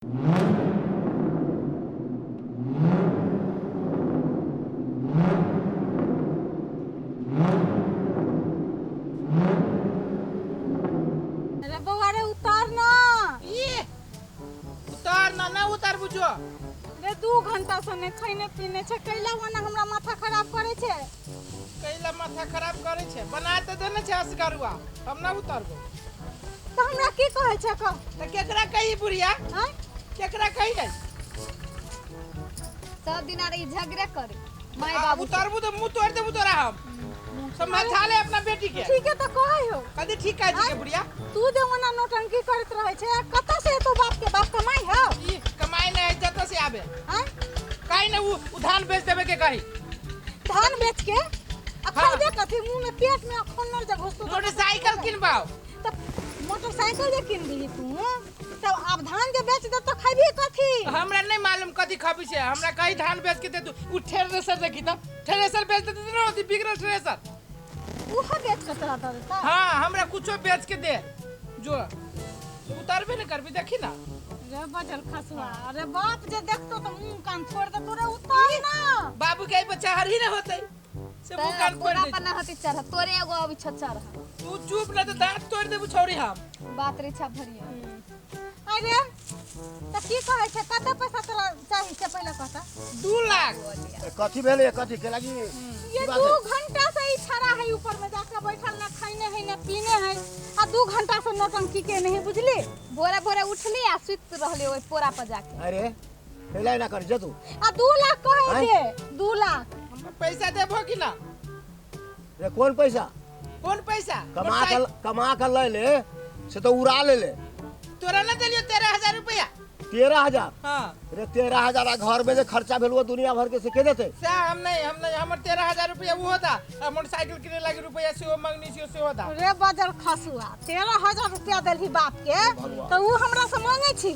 अरे बौआ रे, उतार ना। ई उतार ना, ना उतार बुझो। रे, 2 घंटा से ने खैने पीने छै, कैला ओना हमरा माथा खराब करे छै? कैला माथा खराब करे छै? बना तऽ देने छै असगरुआ, हम ना उतारबो। तऽ हमरा की कहै छै, कह? तऽ केकरा कही बुढ़िया? आँय? केकरा कही है? सब दिन आर ई झगड़े करे माय आ, बाबू से। उतारबू तऽ मुंह तोड़ देबू तोरा। हम समझा ले अपना बेटी के। ठीक है, तऽ कहै हो। कथी ठीक है जी के बुढ़िया? तू जे ओना नौटंकी करैत रहै छै, कतऽ से एतौ बाप के? बाप कमाई हौ? ई कमाई नहीं है, जतऽ से आबे। आँय? कहीं ना उ धान बेच देबे के कही। धान बेच के आ खैबे कथी? मुंह में, पेट में खन्नर जे घुसतो तऽ- मोटरसाइकिल किनबाओ। तऽ मोटरसाइकिल जे किनबिही तू, तब आब धान जे बेच देतो, खैबी कथी? हमरा नहीं मालूम कथी खबी छै। हमरा कही धान बेच के दे तू। उ थ्रेसर देखी तऽ थ्रेसर बेच देते ना, होती बिगड़ल थ्रेसर। उहो बेच के तोरा दऽ देता? हाँ, हमरा कुछो बेच के दे, जो उतारबे न करबी, देखी ना। रे बजल खसुआ, अरे बाप जे देखतो तऽ मुंह कान फोड़ दे तोरे। उतार ना। बाबू के बच्चा हर ही ना होते से मुंह कान फोड़ तोरा दे। पर ना होती चढ़, तोरे एगो अभी छ चढ़। तू चुप ना तो दांत तोड़ देबू छौरी हम। बात रे छा भरिए। अरे, तऽ की कहै छै? कते पैसा तोरा चाही से पहिले कहता। 2 लाख। कथी भेलै? कथी के लागी? ये बात दू है? घंटा से ई छड़ा है ऊपर में जाके बैठल, ना खैने है ना पीने है, आ 2 घंटा से नौटंकी के नहीं बुझली। भोरे भोरे उठली आ सुति रहली ओहि पोरा पर जाके। अरे, हेला ना कर, जा तू। आ 2 लाख कहे आँय? दे 2 लाख। हमरा पैसा देबो कि ना? रे, कौन पैसा? कौन पैसा? कमा कर, कमा कर ले ले से तो उड़ा ले ले। तोरा ना देलियो 13,000 रुपया? 13,000? हाँ। रे, 13,000 आ घर में जे खर्चा भेल वो दुनिया भर के, से के देते? से हम नहीं, हम नहीं। हमर 13,000 रुपया वो होता आ मोटरसाइकिल किने लागी रुपया सेहो मंगनी छियो, सेहो दा। रे बजल खसुआ, 13,000 रुपया देलही बाप के भगवान। तऽ उ हमरा से मांगे छी,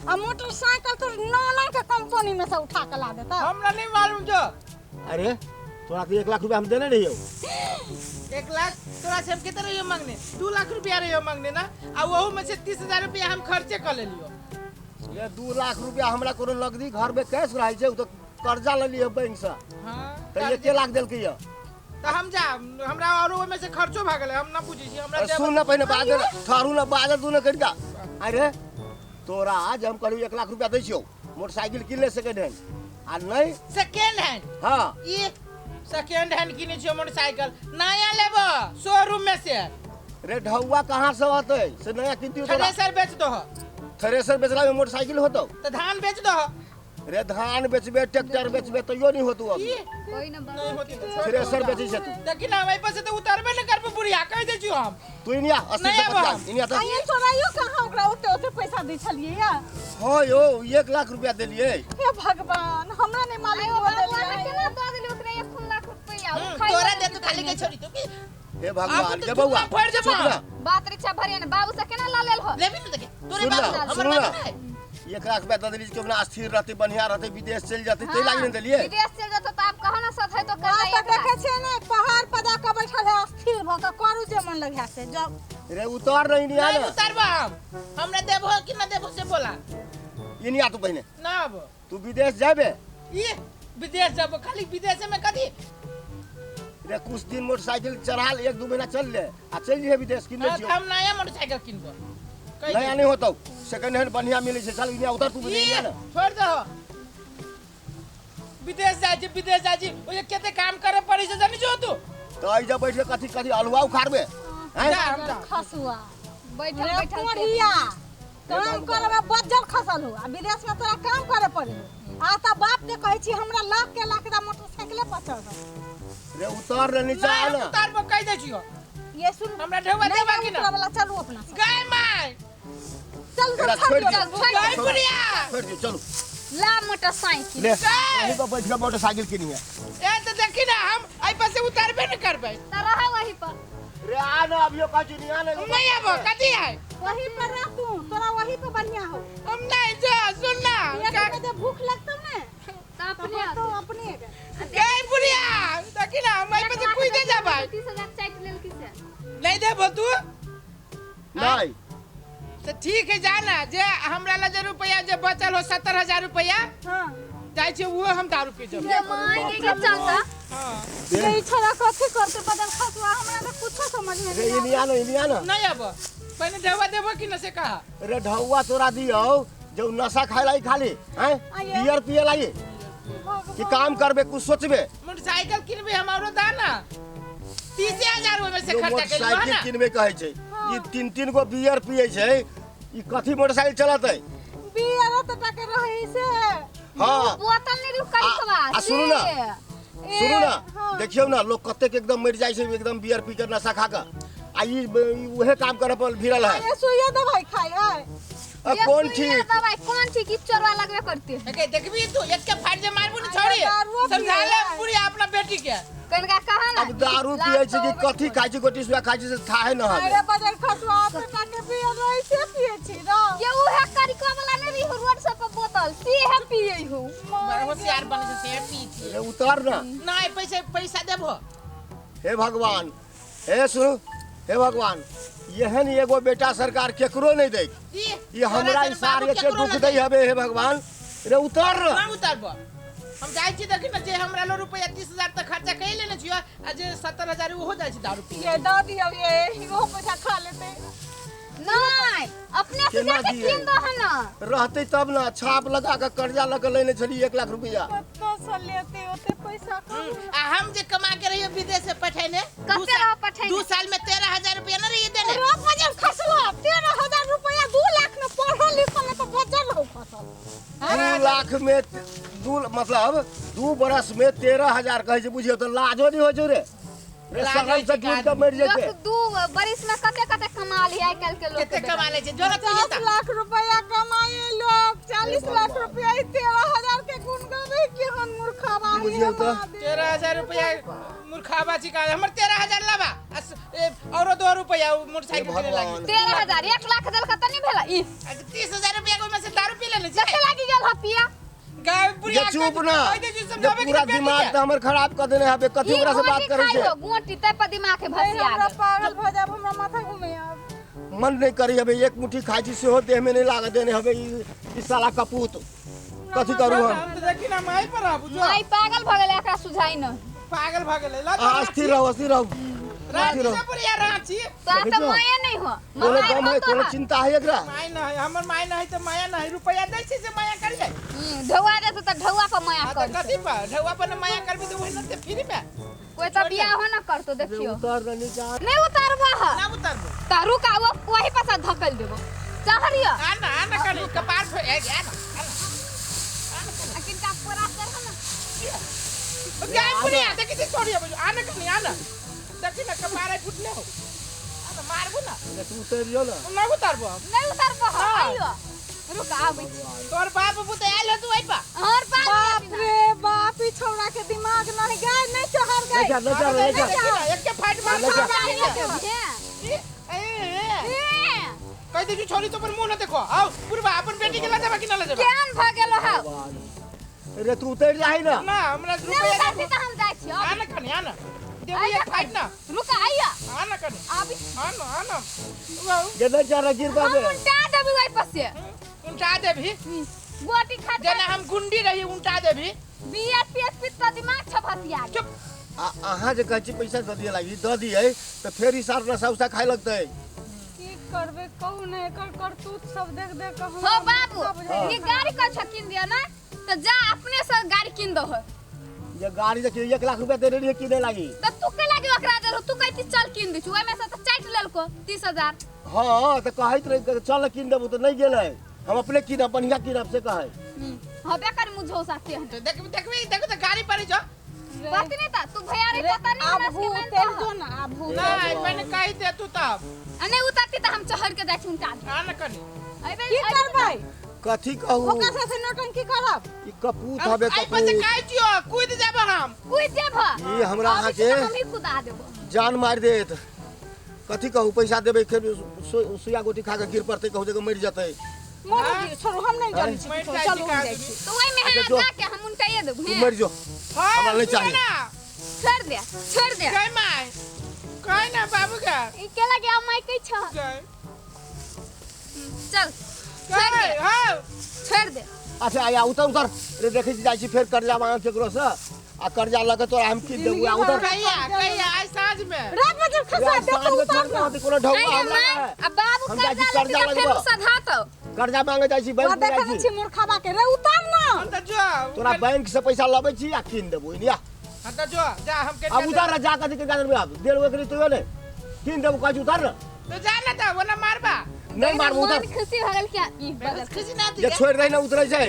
आ मोटरसाइकिल तो नाना के कंपनी में से उठा के ला देता? हमरा नहीं मालूम जो। अरे, तोरा के 1 लाख रुपया हम देने रहियो। 1 लाख तोरा से हम कितना रहियो मांगने? 2 लाख रुपया रहियो मांगने ना, आ वहू में से 30,000 रुपया हम खर्चे कर लेलियो। ये 2 लाख रुपया हमरा कोनो नकदी घर में कैश रहै छै? उ तो कर्जा ले लियो बैंक से। हाँ। तऽ 1 लाख देलकै ये। तऽ हम जा, हमरा और ओहिमे से खर्चो भऽ गेलै, हम ना बुझै छी। हमरा अरे, देब- सुन ना पहिने, बाजल ठहरू ना, बाजल तू ना करिका। अरे, तोरा जे हम कहलियौ 1 लाख रुपया दै छियौ, मोटरसाइकिल किन ले सेकेंड हैंड, आ नहीं सेकेंड हैंड? हाँ। ई सेकेंड हैंड किने छियो मोटरसाइकिल? नया लेबो शोरूम में से। रे ढौआ कहाँ से होतै से नया किनतियो तोरा? थ्रेसर बेच दो। थ्रेसर बेचला में मोटरसाइकिल होतौ? तऽ धान बेच दो। रे, धान बेचबे, ट्रैक्टर बेचबे, तैयो नहीं होतौ अभी। ई कोई ना। नहीं होती तो छोड़ थ्रेसर दो। बेचै छै तू। देखी ना, वही पर से तो उतारबे न करबो बुढ़िया, कह दै छियो हम। तू इनिया 80 नहीं से आबो। 50 इनिया आ तऽ। ये चोराइयो कहाँ ओकरा ओते ओते पैसा दै छलियै या? हाँ यौ, 1 लाख रुपया देलियै। हे भगवान, हमरा नहीं मालूम आयो हो बाबू, देलियै। अहाँ केना दऽ देली ओकरा 1 लाख रुपया? ओ खाइ तोरा वाला दे तू खाली के छोड़ी तू की हे भगवान। आबू तऽ गे बौआ, थुक्का फोड़ि देबो। चुप ना। बात रिक्शा भरिए ने, बाबू से केना लऽ लेल हो? लेबी ने, देखे तोरे सुन बाबू ना, हमर सुन बाबू ना। नहीं। 1 लाख रुपया दऽ देली कि अपना स्थिर रहतै, बढ़िया रहतै, विदेश चलि जेतै, ताहि लागी ने देलियै। विदेश चलि जेतौ तऽ आब कहाँ ना सधै तो वहाँ करबै तऽ 1 लाख। देखै छियै ने, पहाड़ पर जाके बैठल है स्थिर भऽ के, करू जे मन लगे से जब। रे, उतर नहीं, इनिया नहीं ना। उतारबो हम। हमरा देबो कि ना देबो से बोला। इनिया तू पहिने। ना आबो। तू विदेश जाबे? ई विदेश जाबो, खाली विदेश में कथी? रे, कुछ दिन मोटरसाइकिल चढ़ा ले, 1-2 महीना चल ले आ चलि जइहे विदेश, किन लै हाँ, छियौ। तऽ हम नया मोटरसाइकिल किनबो कहि नया दे। नहीं होतौ, सेकंड हैंड बढ़िया मिलै छै। चल इनिया, उतर तू। ई, इनिया ना। छोड़ दहो। विदेश जाइ छी, विदेश जाइ छी, ओजे कते काम करे पड़ै छै जानी छो तू? तऽ एहि जब बैठ के कथी कथी अलुआ उखाड़बे हैं? जा, हम जा। खसुआ। बैठल रे बैठल कोढ़िया, काम भगवान। करे में बज्जर खसल हो आ विदेश में तोरा काम करे पड़े। आ तऽ बाप के कहै छी हमरा लाख के लाख दा मोटरसाइकिले पर चढ़। रे, उतर रे, नीचा आ नहीं, हम ना। उतारबो, कहि दै छियो। ये सुन। हमरा ढेवा नहीं, देबा नहीं कि ना? उतरऽ वाला, चलू अपना सब। गाय माय। चल। एकरा चल। छोड़ि छोड़ दियौ। दियौ। छोड़ि गाय बुढ़िया। छोड़ि दियौ, चलू। ला मोटरसाइकिल। ले, यहीं पर बैठ के मोटरसाइकिल किनिहे। ए, तऽ देखी ना, हम एहि पर से उतारबे न करबै। तऽ रह वही पर। रे, आ ना, अभियो कहै छी निया ने। नहीं आबो, कथी है? वही पर रह तू, तोरा वही पे बढ़िया हो। हम नहीं जा, सुन ना। पेट में जब भूख लगतौ ने तऽ तऽ अपने होतौ अपने। गाय बुढ़िया, देखी ना, हम एहि पर से कूदे जाबै। 30,000 चाटि लेलकी से। नहीं देबो तू? नहीं। से ठीक है जा ना जे हमरा लग जे रुपया जे बचल हो 70,000 रुपया हाँ जाइ छै उहो हम दारू पी जब ये माय के चलता। हां ये ई छोरा कथी करते बदल खसुआ, हमरा तो कुछो समझ में रे नहीं इनी आना, इनी आना। नहीं अब पहले ढौआ देबो कि न से कहा। रे ढौआ तोरा दियौ जो नशा खाए लाई खाली हैं आइए। बियर पिए लाई कि काम करबे कुछ सोचबे। मोटरसाइकिल किनबे हम औरो दा ना 30,000 ओमे से जो खर्चा केलियो मोटरसाइकिल ना। किनबे कहै छै ई तीन तीन गो बियर पिए छै ई कथी मोटरसाइकिल चलतै? बियर तो टके रहे से। हाँ बोतल नहीं रुक करी आ सुनू ना, सुनू ना, हाँ। देखियौ ना लोग कतेक एकदम मरि जाइ छै एकदम बियर पी के नशा खा के आ ई उहे काम करे पर भिड़ल है। ये सुइया दवाई खाई है। आ कौन ठीक दवाई कौन ठीक? ई चोरवा लगबे करते है। के देखबी तू एक के फाड़ जे मारबू न छोड़ी दारुओ पिए समझा ले है। पूरी अपना बेटी के। कनका कहा ना अब दारू पिए छै कि कथी खाइ छै गोटी सुआ खाइ छै से थाहे न हवे। अरे बदल खसुआ तो टके बियर रहे से पिए छी ना। ये उहे करिको वाला नहीं रही रोड सब पर बोतल से है पिए हो। बड़ा होशियार बने छै से पी छी। रे उतर ना। नहीं पैसा पैसा देबो। हे भगवान, हे सुनु, हे भगवान, एहन एगो बेटा सरकार केकरो नहीं दे। ये हमरा तोरा इशारे बाबू के केकरो दुख न दै हबे। हे भगवान, रे उतर ना। ना उतारबो हम जाइ छी देखी ना जे हमरा लो रुपया 30,000 तक खर्चा कइ लेने छियो आ जे 70,000 ओहो जाइ छै दारू पी। ये दऽ दियौ ये इहो पैसा खा लेतै। नहीं अपने से केना जाके दियै? कीन दो है ना। रहते तब ना छाप लगा के कर्जा लग के लेने छली 1 लाख रुपया। कतौ से लेतै ओते पैसा कहाँ? आ हम जे कमा के रहियो विदेश से पठेने कते रहो पठेने? 2 साल में 13,000 रुपया न रहिए देने। रो बजल खसुआ 13,000 रुपया 2 लाख में पढ़ल लिखल में तो बजल हो खसल। 2 लाख में 2 मतलब 2 बरस में 13,000 कहै छै बुझियौ तऽ लाजो नहीं होइ छै रे। रे लाज शरम होइ से छै गिर के मरि जेतै। लोग 2 बरिस में कते कते कमा ली आइ काल्हि के लोग। कते कमा ले छै जोरा तू 50 लाख रुपया कमाए लोग 40 लाख रुपया 13,000 के गुण गावे केहन मूर्खाबा हे बुझियौ तऽ। महादेव। 13,000 रुपया मूर्खाबा छी का हमर 13,000 लाबा औरो 2 रुपया मोटरसाइकिल किने लागी। 13,000 1 लाख देलक त नहीं भेला ई। अच्छा 30,000 रुपया के ओमे से दारू पी लेने छै। कते लागि गेल ह पिया? गाय बुढ़िया जे चुप ना कहि दे जे समझाबे पूरा दिमाग तऽ हमर खराब कऽ देने हबे कथी ई ओकरा से बात गोटी करै खाइ छै। हो गोटी तै पर दिमाग के नहीं, भसिया हमरा गेल। पागल भऽ जायब हमरा माथा घूमे आब। मन नहीं करी हबे एक मुट्ठी खाइ छी सेहो देह में नहीं लागत देने हबे ई साला कपूत। कथी करू हम? हम तऽ देखी ना माई पर आबू जो। माई पागल भ गेलै एकरा सुझाई न। पागल भ गेलै ला अहाँ स्थिर रहू, स्थिर रहू, रांची स्थिर रहू। से बुढ़िया रांची। तोरा देखै तऽ छौ? माया नहीं हो। कोनो माय गम हो है कोनो तोहर। चिंता है एकरा? माय न है हमर माय न है तऽ माया न है रुपया दै छै से माया करियै। ढौआ देतौ तऽ ढौआ पर माया हां तऽ करतौ। कथी पर ढौआ पर न माया करबी तऽ ओहि न फ्री में कोई तऽ बियाह हो न करतौ देखियो। उतर ना नीचा। नहीं उतारबा ह ना उतारबो त रुक आ वो वही पर से धकेल देबो चढ़ियो। आ ना आ ना करी कपार पर ए आ ना आ किनका पोरा चढ़ ना। गाय बुढ़िया देखी छी छोड़ी आबो आ ना कनी आ ना देखी ना कपार फुटले हो आ ना मारबो ना। रे तू उतरियो ना। ना उतारबो हम। नहीं उतारबो ह हाँ। आइयो रुक आबै छी। तोर बाप बुते आयल हतु ओइ पर। और बाप बाप रे बाप ई छौड़ा के दिमाग नहीं गाय नहीं चढ़ गए। ले जा, ले जा, ले जा। देखी ना एक के फाट मार ले जा। हे ए ए हे कहि दे छोरी तो पर मुंह न देखो आओ बुढ़बा अपन बेटी के ला जाबा कि ना ला जाबा? केहन भ गेलो हौ? रे तू उतर जाही ना। ना हमरा नहीं रुपया उतारती दे त हम जाइ छी। आ ना कनी आ ना देबो एक फाट ना। रुक आइयो आ ना कनी आबी आ ना आ ना वाउ जे नहीं जा गिर हम पाबे। उल्टा देबी ओइ पर से। उल्टा देबी गोटी खा जेना हम गुंडी रही उल्टा देबी। बीएस पीएस पी त दिमाग छ भसिया गेल। चुप आ अहाँ जे कहै छी पैसा दऽ दिअ लागी दऽ दियै तऽ फेर ई सार नशा उसा खाइ लगतै। की करबै कहू ने एकर करतूत सब देख देख के हो बाबू बुझाइ ई गाड़ी कछ कीन दिया ना त जा अपने से गाड़ी कीन दो हो। ये गाड़ी देखियौ 1 लाख रुपया देने रहियै किनै लागी। त तू के लागी ओकरा देलहो तू कहती चल कीन दै छी ओहिमे से त चाटि लेलको 30,000। हाँ तऽ कहैत रही चल कीन देबू तऽ नहीं गेलै हम अपने कीनब बढ़िया कीनब से कहै। हबे कर मुझो साथे हन। तो देख देखबी देखो तो गाड़ी पर जो बात नहीं त तू भैया रे पता नहीं आब हमरा सबके भू मानतो उतर ह। जो ना आब भू ना मैंने कहि दे तू तब आ नहीं उतरती त हम चढ़ के जाइ छी उनटा आ ना कनी अइबे की करबै? कथी कहू ओकर साथे नौटंकी करब? ई कपूत हबे आई पर से कपूत। काहे छियो कूद जाब हम। कूद जेब ई हमरा अहाँ के हम ही कुदा देबो जान मारि देत। कथी कहू पैसा देबै फेर सुइया गोटी खा के गिर पड़तै कहू जगह मरि जेतै। मर दियौ छोड़ू हम नहीं जानै छी मरि किछो, जाइ चलू छी हम का जाइ आदमी। छी। तो ओहि में अच्छा, है जो। जाके हम उनटाइए देबो तू मरि जो। हां हमरा नहीं चाही। छोड़ दे छोड़ दे। जय my कहि ना बाबू के ई के लगे आ माय कै छ। जय चल छोड़ दे। हाँ छोड़ दे। अच्छा आया उतर उतर रे, देखै छी जाइ छी फेर कर्जा मांगे केकरो से, आ कर्जा लऽ के तोरा हम कीन देबू। आ उतर। कहिया कहिया? आज साँझ में। रे बजर खसुआ रे, दे साँझ तू में उतर छोड़ ना। दे, कोनो ढौआ अरे हमरा माय, नहि। आ बाबू हम जाइ छी कर्जा कर्जा लेतै तऽ फेर लगबऽ। सधातौ। कर्जा मांगे जाइ छी बैंक वहाँ में जाइ देखै नहि छी। छी मूर्खवा के, रे उतर ना। हम तऽ जो तोरा बैंक से पैसा लबै छी आ कीन देबू इनिया। हम तऽ जो जा हम के अब उतार जा कथी के गाजर अब देर ओकरे तो ने कीन देबू, कहै छी उतार ना। तो जा ना तऽ ओना मारबा। नहीं मारबू, उतार। मन खुशी भऽ गेल क्या ई बदल खुशी ना जे छोड़ दे ना उतरै छै।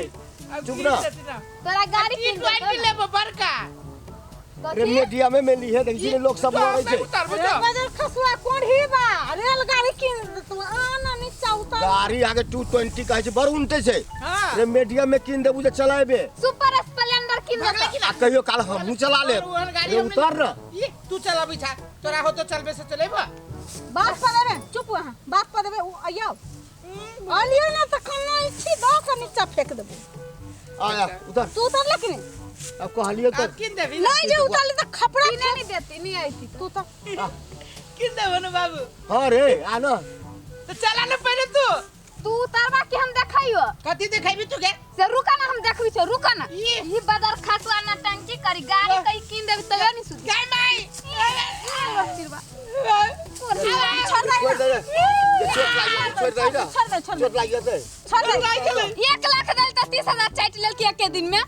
चुप चुप ना। तोरा गाड़ी ई कीन देतौ 20 लेबो बड़का। रे कथी? मीडिया में मिली है, देखी लोग सब लड़ै छै। उतारबो रे जो। बजर खसुआ कोढ़ी बा, रेलगाड़ी कीन देतौ, आ ना नीचा उतर। गाड़ी आगे 220 कहै छै बड़ उनटे छै। हाँ। रे मीडिया में कीन देबू जे चलाबे। सुपर स्प्लेंडर कीन भगले देतौ। की ना? आ कहियो काल हमहूँ चला लेब। ओहन गाड़ी रे हम उतर ना। ई तू चलाबै छा, तोरा हो तो चलबे से चलेबो। बात पर देबे, चुप वहाँ बात पर देबे। उ आइयो अलियो ना त कन्ना छी दऽ के नीचा फेंक देबो। आया उतर। तू उतरले कि नहीं? अब कहलियो अब तऽ कीन देबी। नहीं जे उतरले त खपड़ा कीने नहीं देती, नहीं आती। तू त कीन देबो ना बाबू। हाँ रे आ ना। तो चला ना पहले तू। तू उतरबा कि हम देखैयो? कथी देखैबी तू के? से रुका ना, हम देखबी छौ, रुका ना। ई। ई बदर खसुआ ना टंकी करी गाड़ी कहीं कीन देबी तैयो नहीं सुधी। गाय माई। चिरवा। छोड़ दे। छोड़ दे रे। जे चोट लागि जेतै, छोड़ दे ना। छोड़ दे, छोड़ दे। चोट लागि जेतै। छोड़ दे। 1 लाख देल तऽ 30,000 चाटि लेलकी एके दिन में।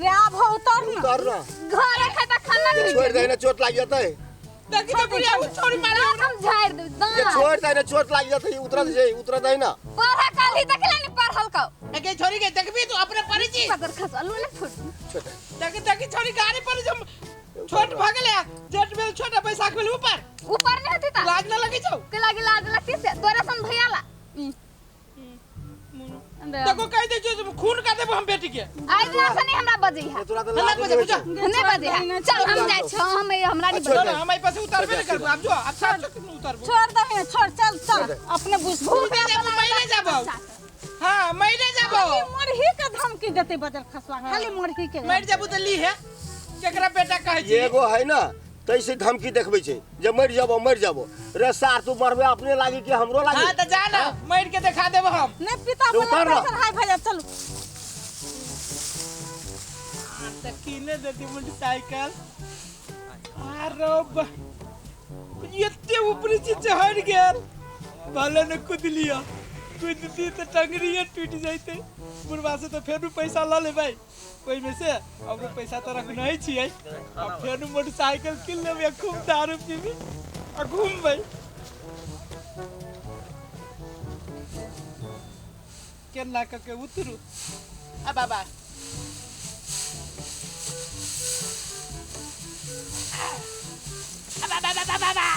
रे आब हो उतर ना। उतर ना। घर खाता खाना जे खा छोड़ दे ना चोट लागि जेतै। देखी तो बुढ़िया वो छोड़ी मारे। दाँत हम झाड़ि देब जे दाँत। छोड़ दे ना चोट लागि जेतै, उतरल छै, उतर दे ना। पढ़ा काल्हि देखले नहीं पढ़ल कौ। एके छोड़ी के देखबी तू अपने पड़ी छी। बदर खसुआ लो ने फुट। छोड़ दे। देखी देखी छोड़ी गाड़ी पर जम छोट भऽ गेलै, जेठ भेल छोट, बैसाख भेल ऊपर। ऊपर नहीं होती ता। लाज ना लगी छौ? के लागी लाज लगती से तोरा सन भैया ला। ई। देखो कहि दे छौ खून का देबो हम बेटी के। आइ दिना से नहीं हमरा बजै है। जे तोरा तऽ हमरा लाज बजै, नहि होइ छै। नहीं बजै है। चल हम जाइ छौ, हम हमरा नहीं छोड़ बजै। दे। हम एहि पर से उतारबे नहीं करबो। अब जो अब साफ चौक में उतारबो। छोड़ दे, छोड़, चल चल अपने बुझ। तू नहीं जाबो, मैं नहीं जाबो। हाँ मैं नहीं जाबो। खाली मरही के धमकी देते बजर खसुआ, खाली मरही के। मर जाबो तऽ ली है केकरा बेटा कहै छी। एगो है ना तैसे धमकी देखबै छै जे मरि जाबो मरि जाबो। रे सार तू मरबे अपने लागी कि हमरो लागी? हाँ तऽ जा ना मर के देखा देबो हम। नहीं पिता तो बोला उतर ना। पैसा हाय भैया चलो। तऽ कीने देती मोटरसाइकिल। अरे बा एते ऊपरी से चढ़ गेल, भले न कूद लिया, कूदती तऽ टंगरिए टूटि जैते। बुढ़वा से तऽ फेरू पैसा लऽ लेबै ओहिमे से, हमरो पैसा तऽ रखने छियै। आ फेरू मोटरसाइकिल कीन लेबै, खूब दारू पीबी आ घूमबै। केना कऽ के उतरू। आ बाबा आ बाबा बाबा बाबा